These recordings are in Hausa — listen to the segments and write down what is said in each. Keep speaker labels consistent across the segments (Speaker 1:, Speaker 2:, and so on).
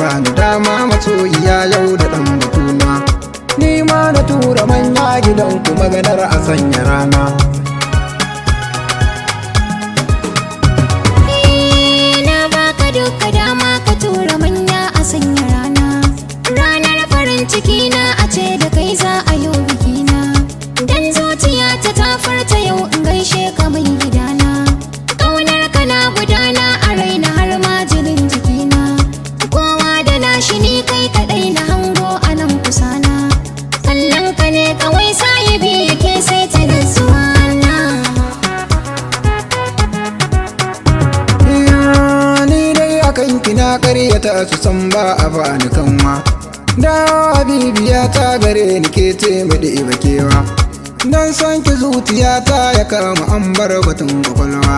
Speaker 1: Bani dama masoyiya yau da ɗan batuna. Ni ma na tura manya gidan ku maganar a sanya rana.
Speaker 2: Na baka duka dama ka tura manya a sanya rana. Ranar farin ciki na a ce da kai za a yi bikina. Dan zuciya ta ta farta yau in gaishe ka mai gidana. Ƙaunar ka na gudana a raina har ma jinin jikina. Kowa da nashi ni kai kaɗai na hango a nan kusana. Kallon ka ne kawai sahibi yake sai ta nutsuwa na.
Speaker 1: Iya, ni dai akan ki na karyata su san ba a bani kanwa. Da habibiya ta gare ni ke ce mu ɗebe kewa. Dan san ki zuciya ta ya kama an bar batun kwakwalwa.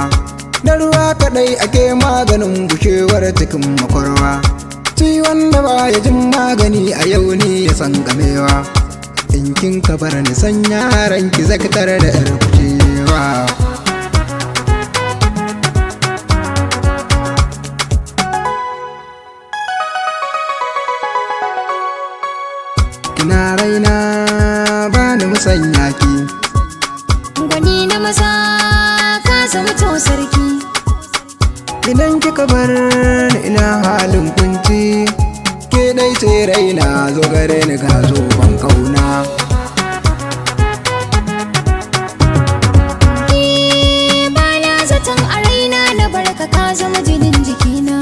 Speaker 1: Da ruwa kaɗai ake maganin gushewar cikin makwarwa. Ciwon da ba ya jin magani a yau ne ya san gamewa. In kin ka bar ni san yaran ki zaktar da yar kucewa. Kina raina ba ni musanya ki.
Speaker 2: Gwani na maza ka zama to sarki.
Speaker 1: Idan kika bar ni ina halin kunci, ke dai ce raina zo gare ni ga zo ban kauna.
Speaker 2: Ba na zaton a raina na barka ka zama jinin jikina.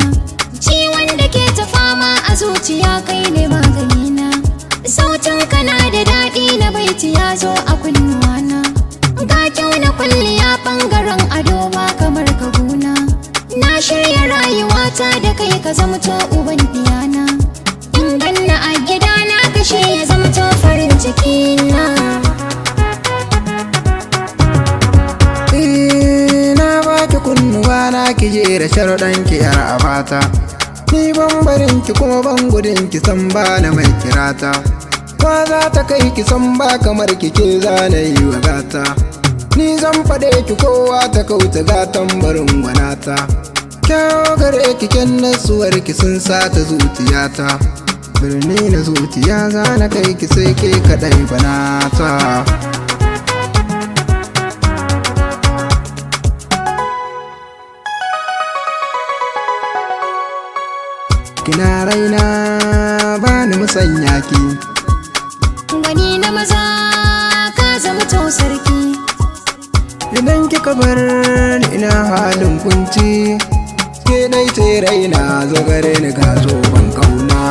Speaker 2: Ciwon da ke ta fama a zuciya kai ne maganina. Sautin kana da daɗi na baiti ya zo a kunnuwana. Ga kyau na kwalliya ɓangaren ado ba kamar ka gona. Na shirya rayuwata da kai ka zamto uban diyana. In ganna a gidana kashe ya zamto farin cikina.
Speaker 1: Eh, na baki kunnuwa na ki jera sharuɗan ki yar abata. Ni ban barin ki kuma ban gudun ki san ba na mai kirata. Ba za ta kai ki san ba kamar ki ke za na yi wa gata. Ni zan faɗe ki kowa ta kauta gatan barin gwanata. Kyau gare ki kyan nasuwar ki sun sata zuciyata. Birni na zuciya za na kai ki sai ke kaɗai banata. Kina raina ba ni musanya ki.
Speaker 2: Gwani na maza ka zama to sarki.
Speaker 1: Idan kika bar ni ina halin kunci, ke dai ce raina zo gare ni ga zo ban kauna.